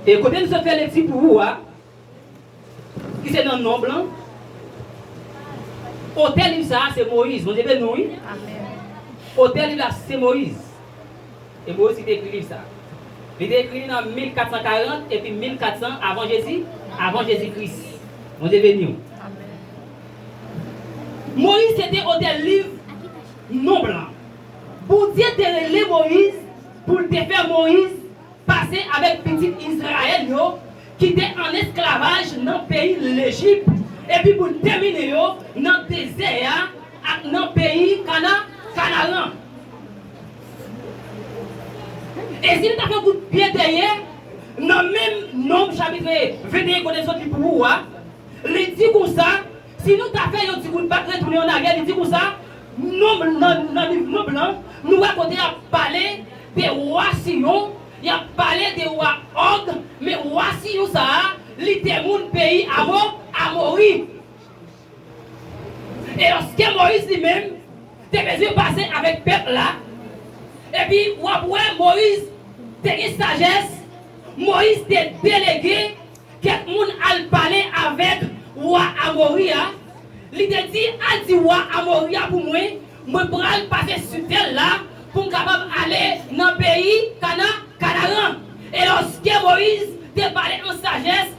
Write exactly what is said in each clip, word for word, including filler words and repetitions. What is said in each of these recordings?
E kote m sot fè lekti pou ou a, ki se nan Nonb lan, otè liv sa a se Moyiz. Bondye beni w, wi. Otè liv la se Moyiz. E Moyiz ki te ekri liv sa a. Li te ekri li nan mil kat san karant epi mil kat san avan Jezi, avan Jezi Kris. Bondye beni w. Moyiz se te otè liv Nonb lan. Bondye te rele Moyiz pou l te fè Moyiz pase avèk pitit Izrayèl yo ki te an esklavaj nan peyi Lejip, epi pou l te mennen yo nan dezè a ak nan peyi Kana, Kanaran. E si n ta fè kout pye dèyè, nan menm Nonb chapit venteyen kote n sot li pou ou a, li di konsa, si nou ta fè yon ti kout bak retounen an aryè, li di konsa, Nonb, nan, nan liv Nonb lan, nou wè kote y ap pale de wa Siyon, y ap pale de wa Òg, men wa Siyon sa a, li te moun peyi Amo, Amori. E lòske Moyiz li menm te bezwen pase avèk pèp la, epi w ap wè Moyiz te gen sajès, Moyiz te delege kèk moun al pale avèk wa Amori a. Li te di, al di wa Amori a pou mwen, mwen pral pase sou tè l la pou m kapab ale nan peyi Kana, Kanaran. E lòske Moyiz te pale an sajès,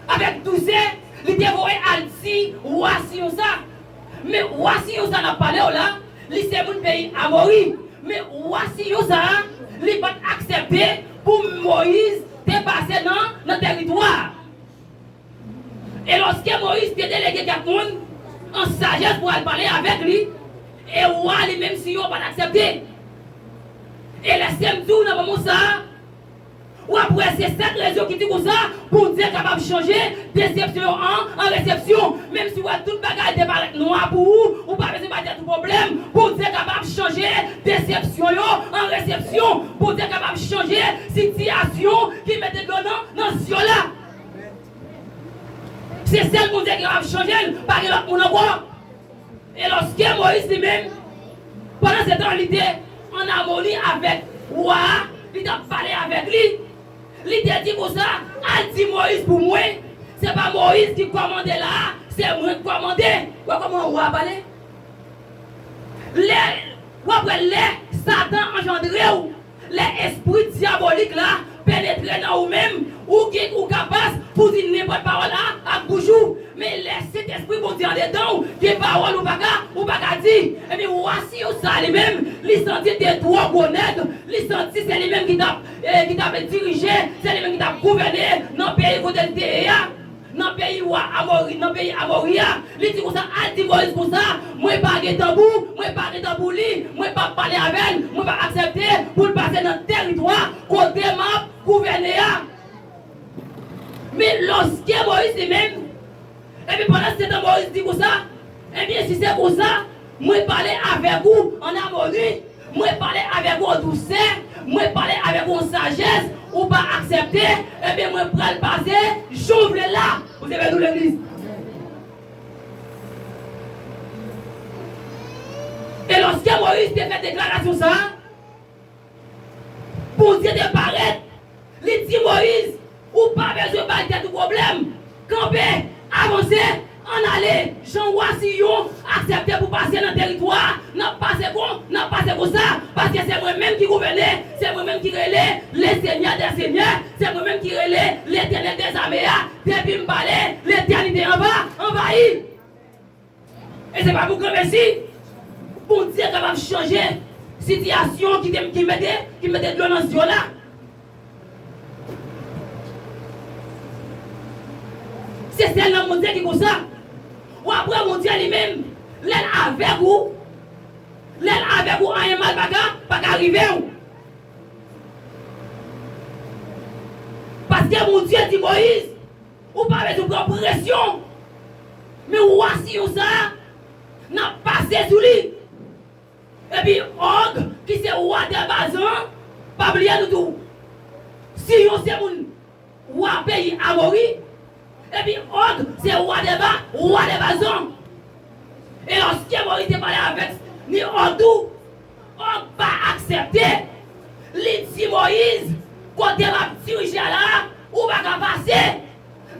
avèk dousè, li te voye al di wa Siyon sa. Men wa Siyon sa n ap pale w la, li se moun peyi Amori. Men wa Siyon sa a, li pa t aksepte pou Moyiz te pase nan, nan tèritwa a. E lòske Moyiz te delege kèk moun an sajès pou al pale avèk li, e wa li menm Siyon pa t aksepte. E lè se m di w nan moman sa a, w ap wè se sèt rezon ki di konsa, Bondye kapab chanje desepsyon yo an, an resepsyon. Menm si w wè tout bagay te parèt nwa pou ou, ou pa bezwen bay tèt ou pwoblèm. Bondye kapab chanje desepsyon yo an resepsyon. Bondye kapab chanje sitiyasyon ki mete dlo nan, nan zye w la. Se sèl Bondye ki kapab chanje l, pa gen lòt moun ankò. E lòske Moyiz li menm, pandan se tan li te ann amoni avèk wa a, li t ap pale avèk li, li te di konsa, al di Moyiz pou mwen, se pa Moyiz ki kòmande la a, se mwen k kòmande. Wè kòman wa a pale? Lè, w ap wè lè Satan anjandre w, lè espri dyabolik la penetre nan ou menm, ou gen, ou kapas pou di nenpòt pawòl a ak bouch ou. Men lè Sentespri Bondye andedan w, gen pawòl ou pa ka, ou pa ka di. Ebyen, wa Siyon sa li menm, li santi te twò gwo nèg, li santi se li menm ki t ap, eh, ki t ap dirije, se li menm ki t ap gouvène nan peyi kote l te ye a. Nan peyi wa Amori, nan peyi Amori a, li di konsa, al di Moyiz konsa, mwen pa gen tanbou, mwen pa gen tanbou li, mwen p ap pale avè l, mwen p ap aksepte pou l pase nan tèritwa kote m ap gouvène a. Men lòske Moyiz li menm, epi pandan se tan Moyiz di konsa, ebyen si se konsa, mwen pale avèk ou an amoni, mwen pale avèk ou an dousè, mwen pale avèk ou an sajès, ou pa aksepte, ebyen mwen pral pase jan w vle la. Ou se bèl ou legliz. E lòske Moyiz te fè deklarasyon sa a, Bondye te parèt, li di Moyiz, ou pa bezwen bay tèt ou pwoblèm. Kanpe, avanse, ann ale. Jan wa Siyon aksepte pou pase nan tèritwa a, n ap pase kon, n ap pase konsa, paske se mwen menm ki gouvène, se mwen menm ki rele Lesenyè dè senyè, se mwen menm ki rele Letènèl dèzame a. Depi m pale, letènite anva, anvayi. E se pa pou granmesi, Bondye kapab chanje sitiyasyon ki te, ki mete, ki mete dlo nan zye w la. Se sèl nan Bondye ki konsa. W ap wè Bondye li menm, lè l avèk ou, lè l avèk ou, anyen mal pa ka, pa ka rive w. Paske Bondye di Moyiz, ou pa bezwen pran presyon. Men wa Siyon sa a, n ap pase sou li. Epi Òg, ki se wa dè Bazan, pa bliye nou tou. Siyon se moun wa peyi Amori. Epi Òg se wa dè Ba, wa dè Bazan. E lòske Moyiz te pale avèk ni Òg tou, Òg pa aksepte. Li di Moyiz, kote m ap dirije a la a,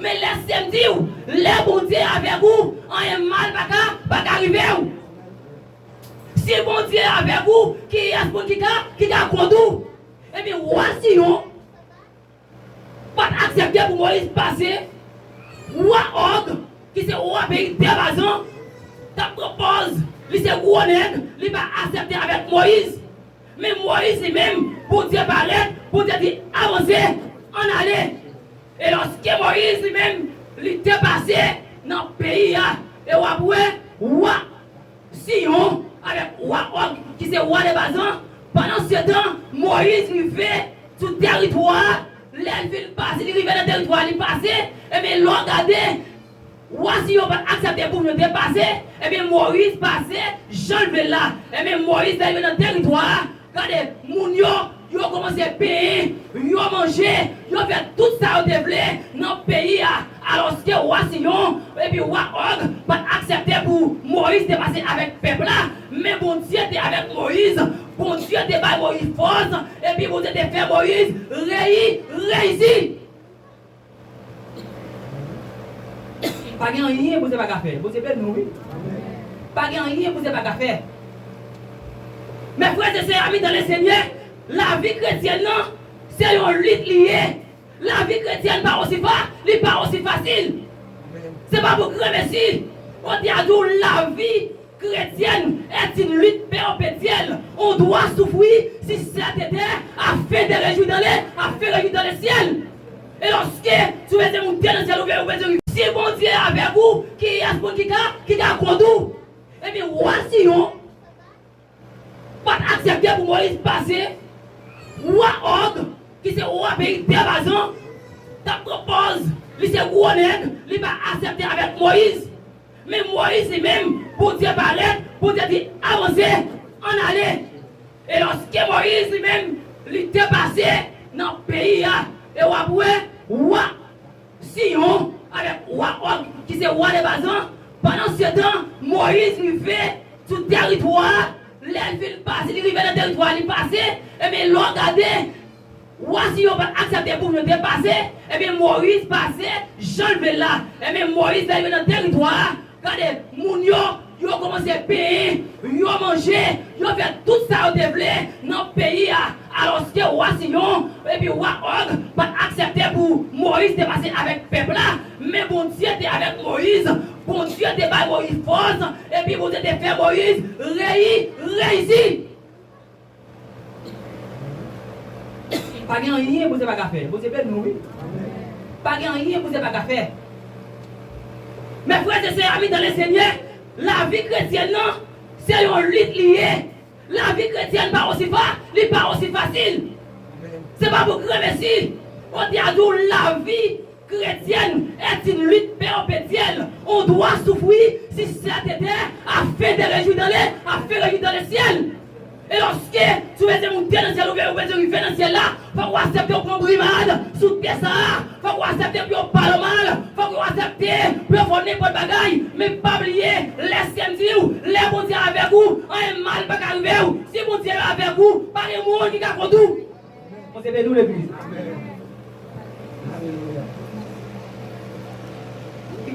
Men lè Seyè m di w, lè Bondye avèk ou, anyen mal pa ka, pa ka rive w. Si Bondye avèk ou, kiyès moun ki ka, ki ka kont ou? Epi wa Siyon pa t aksepte pou Moyiz pase. Wa Òg, ki se wa peyi Dèbazan, t ap pran pòz li se gwo nèg, li pa aksepte avèk Moyiz. Men Moyiz li menm, Bondye parèt, Bondye di, avanse, ann ale. E lòske Moyiz li menm, li te pase nan peyi a, e w ap wè, wa Siyon avèk wa Òg, ki se wa Dèbazan, pandan se tan, Moyiz rive sou tèritwa a, lè l fin pase, li rive nan tèritwa a, li pase, ebyen, lè w gade, wa Siyon pa t aksepte pou moun yo te pase, ebyen, Moyiz pase, jan l vle l la. Ebyen, Moyiz, lè l rive nan tèritwa a, gade, moun yo, yo kòmanse benyen, yo manje, yo fè tout sa yo te vle nan peyi a. Alòske wa Siyon epi wa Òg pa t aksepte pou Moyiz te pase avèk pèp la, men Bondye te avèk Moyiz, Bondye te bay Moyiz fòs, epi Bondye te fè Moyiz reyi-, reyisi. Pa gen anyen Bondye pa ka fè. Bondye beni nou, wi. Pa gen anyen Bondye pa ka fè. Mes frères et sœurs, amis dans le Seigneur, lavi kretyèn nan, se yon lit li ye. Lavi kretyèn pa osi fa-, li pa osi fasil. Se pa pou granmesi. Bondye a di w lavi chrétienne est une lutte perpétuelle. On doit souffrir sur cette terre afin de réjouir dans les, afin de réjouir dans le ciel. E lòske si w bezwen moute nan syèl, ou bezwen, ou bezwen, si Bondye avèk ou, kiyès moun ki ka, ki ka kont ou? Epi wa Siyon pa t aksepte pou Moyiz pase. Wa Òg, ki se wa peyi Dèbazan, t ap pran pòz li se gwo nèg, li pa aksepte avèk Moyiz. Men Moyiz li menm, Bondye parèt, Bondye di, avanse, ann ale. E lòske Moyiz li menm, li te pase nan peyi a, e w ap wè, wa Siyon avèk wa Òg, ki se wa Dèbazan, pandan se tan, Moyiz rive sou tèritwa a, lè l fin pase, li rive nan tèritwa a, li pase, ebyen, lè w gade, wa Siyon pa t aksepte pou moun yo te pase, ebyen, Moyiz pase, jan l vle l la. Ebyen, Moyiz, lè l rive nan tèritwa a, gade, moun yo, yo kòmanse benyen, yo manje, yo fè tout sa yo te vle nan peyi a. Alòske wa Siyon epi wa Òg pa t aksepte pou Moyiz te pase avèk pèp la, men Bondye te avèk Moyiz, Bondye te bay Moyiz fòs, epi Bondye te fè Moyiz reyi-, reyisi. Pa gen anyen Bondye pa ka fè. Bondye beni nou, wi. Pa gen anyen Bondye pa ka fè. Mes frères et sœurs, amis dans le Seigneur, lavi kretyèn nan, se yon lit li ye. Lavi kretyèn pa osi fa-, li pa osi fasil. Se pa pou granmesi. Bondye a di w lavi chrétienne est une lutte perpétuelle. On doit souffrir sur cette terre afin de réjouir dans les, afin de réjouir dans le ciel. E lòske si w bezwen moute nan syèl, ou bezwen, ou bezwen rive nan syèl la, fòk ou aksepte w pran brimad sou tè sa a. Fòk ou aksepte pou yo pale w mal. Fòk ou aksepte pou yo fè w nenpòt bagay. Men pa bliye, lè Seyè m di w, lè Bondye avèk ou, anyen mal pa ka rive w. Si Bondye avèk ou, pa gen moun ki ka kont ou. Bondye beni w, legliz.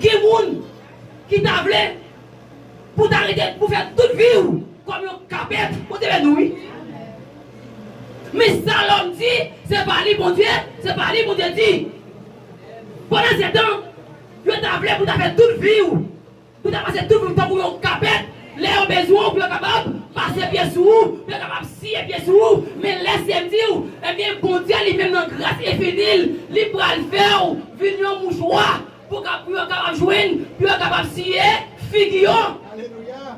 Gen moun ki ta vle pou ta rete, pou fè tout vi w kòm yon kapèt. Bondye beni w, wi. Men sa lòm di, se pa li Bondye, se pa li Bondye di. Pandan se tan, yo ta vle pou ta fè tout vi w, pou ta pase tout vi w tankou yon kapèt. Lè yo bezwen w, pou yo kapab pase pye sou ou, pou yo kapab siye pye sou ou. Men lè Seyè m di w, ebyen, Bondye li menm nan gras enfini l, li pral fè w vin yon mouchwa pou ka, pou yo kapab jwenn, pou yo kapab siye figi yo. Alelouya.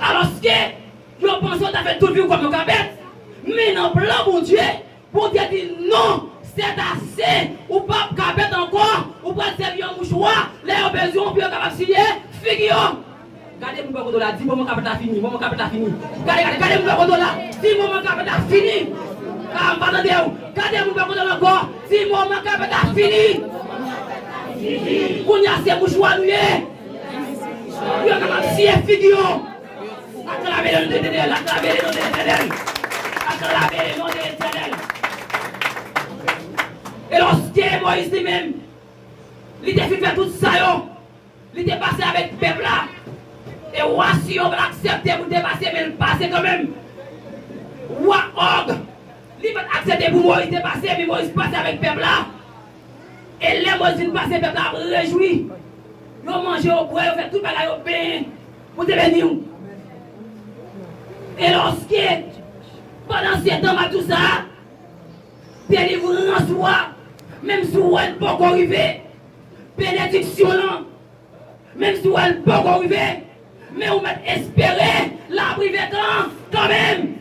Alòske yo panse w ta fè tout vi w kòm yon kapèt. Men nan plan Bondye, Bondye di, non, c'est assez. Ou p ap kapèt ankò. Ou pral sèvi yon mouchwa. Lè yo bezwen w, pou yo kapab siye figi yo. Gade moun bò kote w la, di, moman kapèt la fini, moman kapèt la fini. Gade, gade, gade moun bò kote w la, di, moman kapèt la fini. A, m pa tande w. Gade moun bò kote w la ankò, di, moman kapèt la fini. Kounye a se mouchwa nou ye. Pou yo kapab siye figi yo. Aklame le nom de l'Éternel, aklame le nom de l'Éternel. Aklame le nom de l'Éternel. E lòske Ke Moyiz li menm, li te fin fè tout sa yo, li te pase avèk pèp la. E wa Siyon pa t aksepte pou l te pase, men l pase kanmenm. Wa Òg, li pa t aksepte pou Moyiz te pase, men Moyiz pase avèk pèp la. E lè Moyiz fin pase, pèp la ap rejwi. Yo manje, yo bwè, yo fè tout bagay, yo benyen. Bondye beni w. E lòske, pandan se tan, m ap di w sa, delivrans ou a, menm si w wè l poko rive, benediksyon lan, menm si w wè l poko rive, men ou mèt espere l ap rive kan, kanmenm.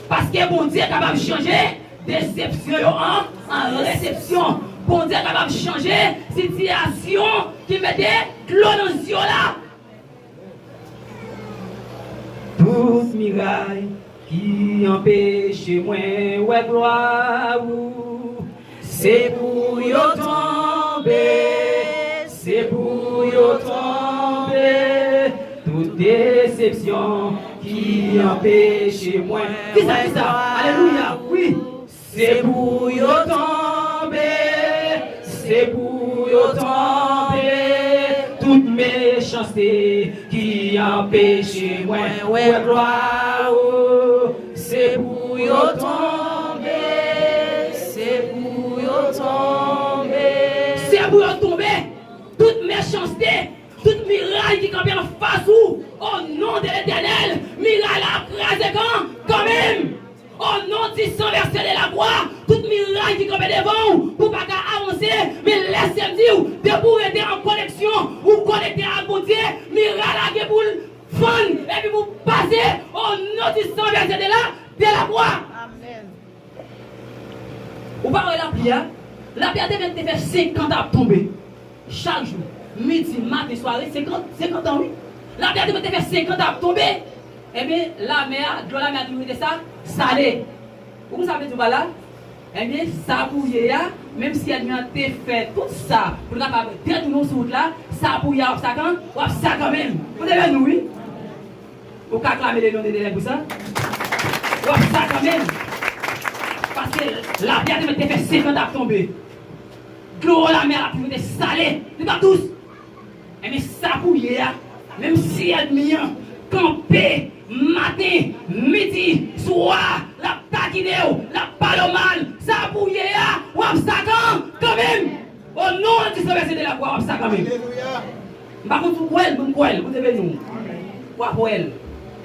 Paske Bondye kapab chanje desepsyon yo an, an resepsyon. Bondye kapab chanje sitiyasyon ki mete dlo nan zye w la. Tout miray ki anpeche mwen wè glwa ou, se pou yo tonbe, se pou yo tonbe. Tout desepsyon ki anpeche mwen. Kisa, kisa? Alelouya, wi. Se pou yo tonbe, se pou yo tonbe, tout mechanste ki anpeche mwen wè glwa ou. Se pou yo tonbe, se pou yo tonbe. Se pou yo tonbe, tout mechanste, tout miray ki kanpe anfas ou, o non de Letènèl, miray la ap kraze kan, kanmenm. O non di san vèse de lakwa, tout miray ki kanpe devan w pou w pa ka avanse, men lèse m di w, depi w rete an koneksyon, ou konekte ak Bondye, miray la gen pou l fann, epi pou w pase, o non di san vèse de la, de lakwa. Amèn. Ou pa wè lapli a? Lapli a te mèt te fè senkant ap tonbe. Chak jou, midi, maten, sware, senkant, senkant an, wi. Lapli a te mèt te fè senkant ap tonbe. Ebyen, lamè a, dlo lamè a toujou rete sa, sale. Ou konn sa vle di w pa la? Ebyen, sa pou w ye a, menm si ènmi an te fè tout sa pou l kapab detounen w sou wout la, sa pou w ye a w ap sa kan, w ap sa kanmenm. Ou te vle nou, wi. Ou ka aklame le non de Letènèl pou sa? W ap sa kanmenm. Paske lapli a te mèt te fè senkant ap tonbe. Dlo lamè a ap toujou te sale. Li p ap dous. Ebyen, sa pou w ye a, menm si ènmi an kanpe maten, midi, swa, l ap takine w, l ap pale w mal, sa pou w ye a, w ap sa kan, kanmenm. O non di san vèse de lakwa, w ap sa kanmenm. Alelouya. M pa konn si w kwè l, men m kwè l. Bondye beni w. W ap wè l.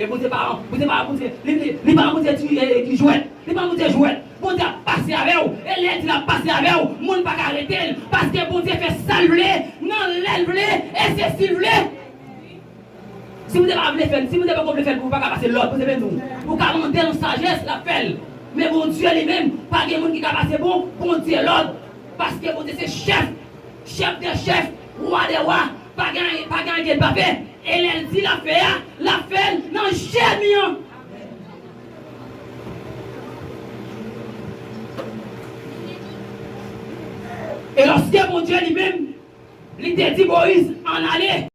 E Bondye pa, Bondye pa, Bondye, li, li, li pa Bondye ti, e, e, ki jwèt. Li pa Bondye jwèt. Bondye ap pase avè w. E lè l di l ap pase avè w, moun pa ka rete l. Paske Bondye fè sa l vle, nan lè l vle, e se si l vle. Si Bondye pa vle fè l, si Bondye poko vle fè l pou ou, pa ka pase lòd, Bondye beni w. Ou ka mande l an sajès, l ap fè l. Men Bondye li menm, pa gen moun ki ka pase bon, Bondye lòd. Paske Bondye se chèf, chèf dè chèf, wa dè wa. Pa gen, pa gen anyen ke l pa fè. E lè l di l ap fè a, l ap fè l nan je ènmi an. E lòske Bondye li menm, li te di Moyiz, ann ale,